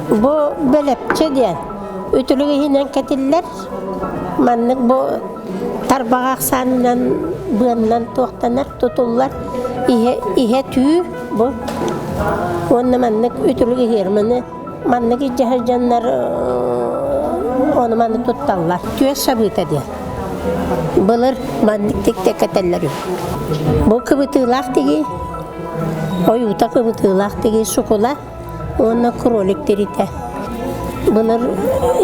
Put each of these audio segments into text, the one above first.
Бу бэлэпчэ диэн үтүлүк иһинэн кэтиллэр. Маннык бу тарбаҕа ахсаанынан быаннан туохтанар, тутуллар. Иһэ, иһэ түү бу. Уонна маннык үтүлүк иһиэр. Маны маннык илдьэ сылдьаннар ону маны тутталлар. Түөс сабыыта диэн. Былыр маннык тиктэ кэтэллэр үһү. Бу кыбытыылаах тигии, ойуута кыбытыылаах тигии сукула уонна кролик тиритэ. Былыр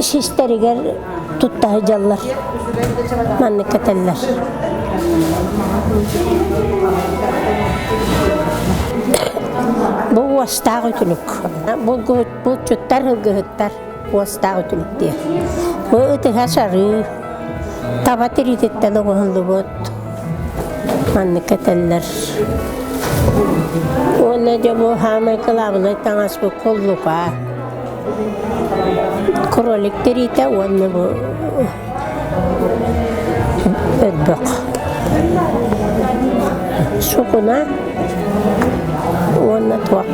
систэригэр тутта сылдьаллар, маннык кэтэллэр. Бу уостаах үтүлүк. Булчуттар, ылгыһыттар уостаах үтүлүк диэн. Бу ытыһа сарыы, таба тириититтэн оҥоһуллубут. Маннык кэтэллэр. Уонна дьэ бу саамай кылаабынай таҥас бу куллупа. Кролик тириитэ уонна бу өрбөх. Сукуна уонна туох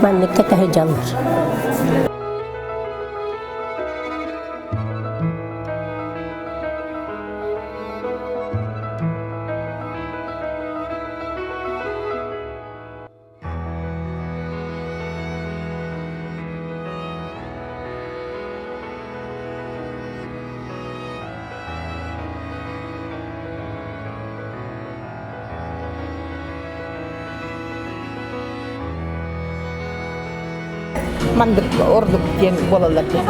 маннык кэтэ сылдьаллар. Мандык ордук диэн буолаллар дии.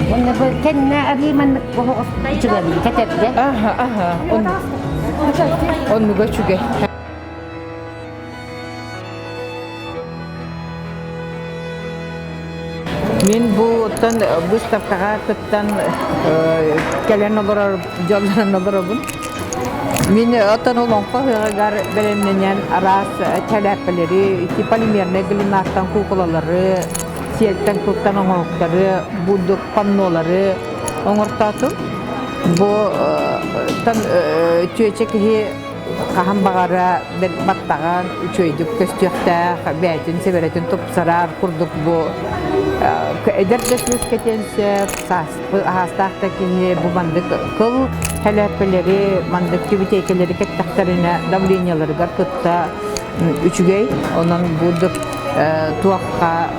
Уонна бу кэннэ арыы маннык оһоҕос үчүгэйин кэтэрдэ. Аха, аха. Оннуга үчүгэй. Мин бу оттон выставкаҕа кыттан кэлэн олорор дьоннорон олоробун. Мин оттон олоҥхо ыһыаҕыгар бэлэмнэнэн араас чэлээппэлэри, ити полимернай глинаттан куукулалары, сиэлтэн кылтан оҥоһуктары, бурдук паннолары оҥортоотум. Бу чүөчэ киһи хаһан баҕара баттаҕан үчүгэйдик көстүөхтээх, бэйэтин сэбэрэтин тупсарар курдук бу эдэр да кыыс кэтиэн сөп, саастаах да киһи бу маннык кыл хэлээппэлэри, маннык тибитиэкэлэри кэттэхтэринэ давлениеларыгар кытта үчүгэй. Онон бурдук туохха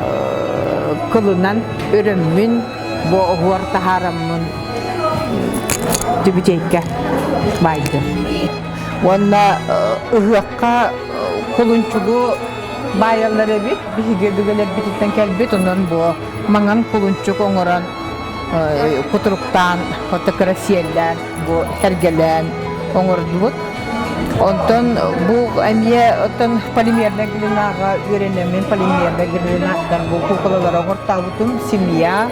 кылынан өрөммүн бу оһуор таһаараммын Түбүтүөйкэ баайдым. Уонна ыһыахха кулунчугу баайаллар эбит. Биһиги өбүгэлэрбититтэн кэлбит. Онон бу маҥан кулунчук оҥорон кутуруктаан, хото кыра сиэллээн, бу сэргэлээн оҥордубут. Онтон бу эмиэ оттон полимернай глинаҕа үөрэнэммин полимернай глинаттан бу куукулалары оҥортообутум. Семья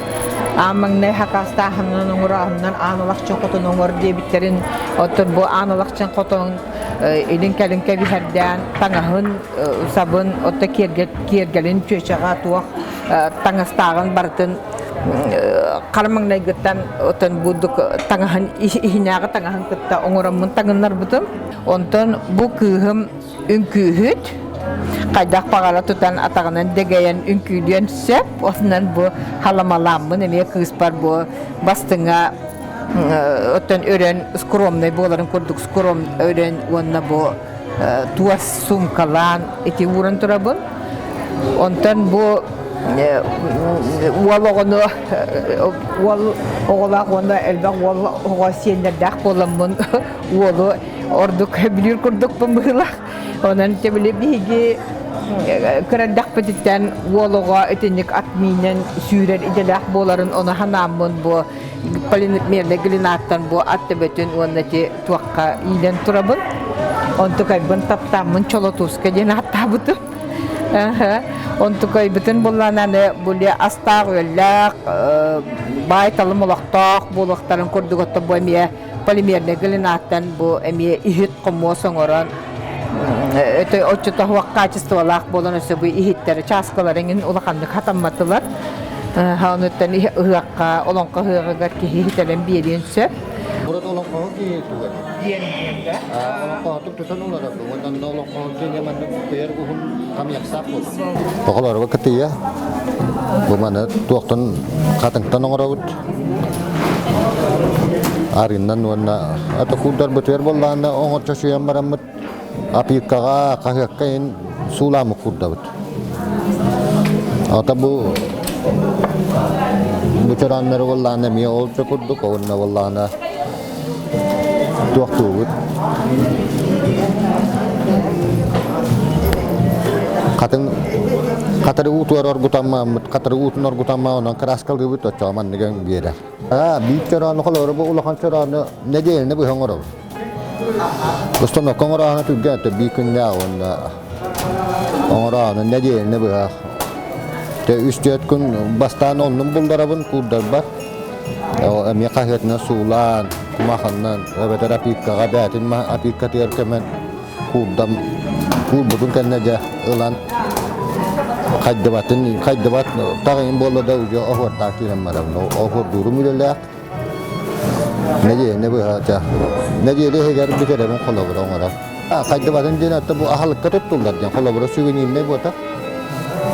Аан маҥнай хакаастааһынынан оҥорооһунан аан алахчын хотон оҥор диэбиттэрин, оттон бу аан алахчын хотон илин-кэлин кэбиһэрдээн таҥаһын, сабын, отто киэргэлин чүөчэҕэ туох таҥастааҕын барытын хара маҥнайгыттан оттон бурдук таҥаһын иһинээҕи таҥаһын кытта оҥороммун таҥыннарбытым. Онтон бу кыыһым үҥкүүһүт хайдах баҕара тутан атаҕынан дэгэйэн үҥкүүлүөн сөп. Онон бу халамалааммын эмиэ кыыспар бу бастыҥа оттон өрөн скромнай буоларын курдук скром өрөн уонна бу туос суумкалаан ити ууран турабын. Онтон бу уол оҕону уол оҕолоох уонна элбэх уол оҕо сиэннэрдээх буоламмын уолу ордук сөбүлүүр курдукпун быһыылаах. Онон төбүлү биһиги кырардэхпититтэн уол оҕо итинник ат миинэн сүүрэр идэлээх буоларын ону санааммын бу полимернай глинаттан бу ат төбөтүн уонна ити туохха иилэн турабын. Онтукайбын таптааммын Чолотууска диэн ааттаабытым. Онтукайбытын буллаан аны бу астаах-үөллээх, баай-талым олохтоох буолуохтарын курдук оттон бу эмиэ полимернай глинаттан бу эмиэ иһит хомуос оҥорон өтө оччотоһуох качестволаах буолан өссө бу иһиттэри чааскалары иҥин улаханнык хатамматылар. Онуттан ыһыахха, олоҥхо ыһыаҕыгар киһи иһитэлэн биэриэн сөп. Урут олоҥхоһу киһи тугар. Диэн диэн да. Олоҥхоһутук тутан уларар. Уонна олоҥхоһу киһи маннык кыйар уһун хамыйахсаах буолар. Оҕолорго кытыйа. Бу маны туохтан хатыҥтан оҥоробут. Арыыннан уонна ата куурдарбытыгар буоллаҕына оҥорчо сүйэн бараммыт апиыккаҕа, хаһыакка иһин суулааммыт куурдабыт. Ата бу бу чорооннору буоллаҕына эмиэ ол курдук уонна буоллаҕына туохтуубут хатыҥ хатырык уутугар оргутаммыт хатырык уутун оргутамма онон кырааскалыыбыт оччоҕо маннык өҥ биэрэр аа биир чороону холобура бу улахан чороону нэдиэлэни быһа оҥоробут Установка оҥорооһуна түргэн өттө биир күннээх уонна оҥорооһуна нэдиэлэни быһа Тэ үс-түөрт күн бастаан оннун булларабын куурдарбар. Эмиэ хаһыатынан суулаан, кумаханнан, эбэтэр опилкаҕа бээтин опилкатыгар көмөн куурдам куурбутун кэннэ дьэ ылан хайдыбатын хайдыбат таҕайын буолла да уже оһуордаах киирэн барабын. Оһуордуурум үлэлээх. Нэдиэлэни быһа нэдиэлэ иһигэр бүтэрэбин холобура оҥорор. Хайдыбатын диэн атта бу аһылыкка туттуллар диэн холобура сүгүнүүннэй буота.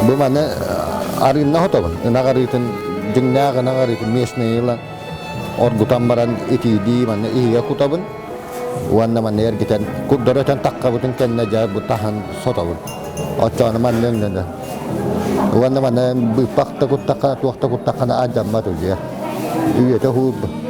Бу маны арыынна хотобун. Ынах арыытын дьиҥнээх ынах арыытын местный ылан оргутан баран итиилии манна иһигэ кутабын. Уонна манна эргитэн курдары өтөн таххабытын кэннэ дьэ бу таһан сотобун. Оччоҕуна манна өҥнөнө. Уонна манна быыппах да куттахха туох да куттаххына алдьаммат үлүйэ. Үйэтэ уһуур.